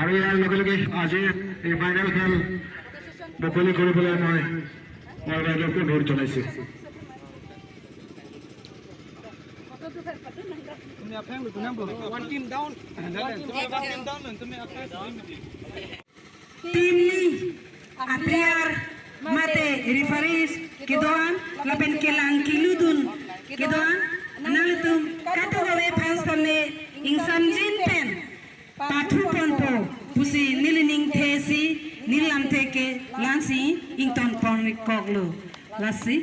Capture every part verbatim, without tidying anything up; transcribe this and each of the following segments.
আৰু ইয়াৰ লগে লগে আজিৰ এই ফাইনেল খেল মুকলি কৰিবলৈ মই মই বাইদেউক অনুৰোধ জনাইছো। One team down. Team ni a-player mate referees kedo-an lapen kelang keludun kedo-an, nanglitum kadokave aphan sitame ingsamjin pen pathu ponpo pusi neli ningthe si neli lamthe ke la-ansi ington pon-ik koklo. Lasi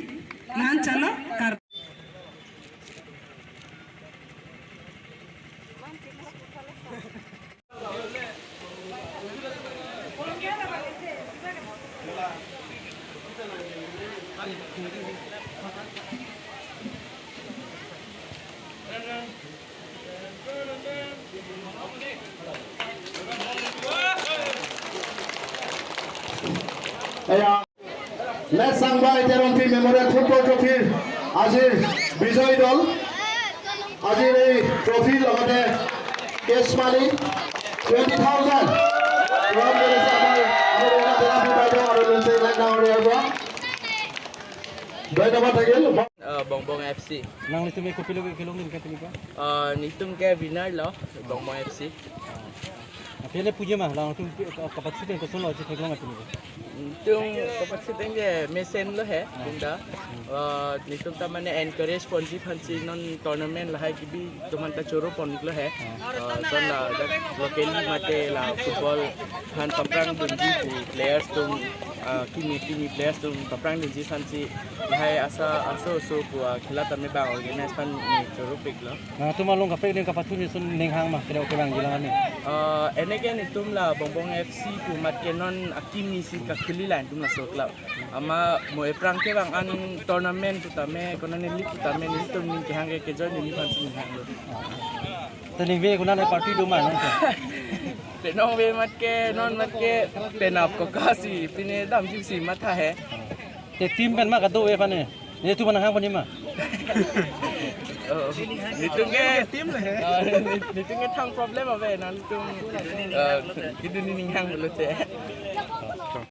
la-an chalo kar. Eya, Late Sangbai Teronpi Memorial Football Trophy-r ajir bijoy dol, ajir ei trophy logote cash money twenty thousand গ্ৰহণ কৰিছে আমাৰ আমাৰ এই তেৰণপি বাইদেউ আৰু লুংচেইলাং ডাঙৰীয়াৰ পৰা। ধন্যবাদ থাকিল। Uh, Bongbong F C. Nanglitum ke kopilo kelong ning ka pini ko? Uh, netum ke winner lo, Bongbong F C. Aphi le puji ma, nangtum ke-, ka-, kapathu pen koson lo chetheklong pini ko? Netum kapathu pen ke mesen lo he, pinda. Uh, netum ta mane encourage ponji aphansi non tournament lahai kebi atum anta choro pon-iklo he. Uh, lason ladak locally mate la football aphan paprang dunji pu players atum, uh, kimi kimi players atum paprang dunji aphansi lahai asa aso aso pu, uh, khela tame bang organize aphan ne choro piklo. Nangtum along kaprek ning kapathu ni ason ning hang ma, kena oke bang jilang ani. Uh, eneke netum la Bongbong F C pu mat ke non akimi si kakhuli line atum laso club. Amat mo aphrang ke bang an tournament pu tame, konane league pu tame netum ning kehang ke kejoin neliphan si ning hanglo. Te ningve konane party do ma nang? Te ningve mat ke, non mat ke penap ko kasi pine damji pusi matha he. Te team pen ma kado-ve aphan ne? Netum ma nang hang pon-ik ma? Oh, netum ke team le. Ah, netum ke thang problem ave, nanglitum, ah, kedun ni ning hang pulote.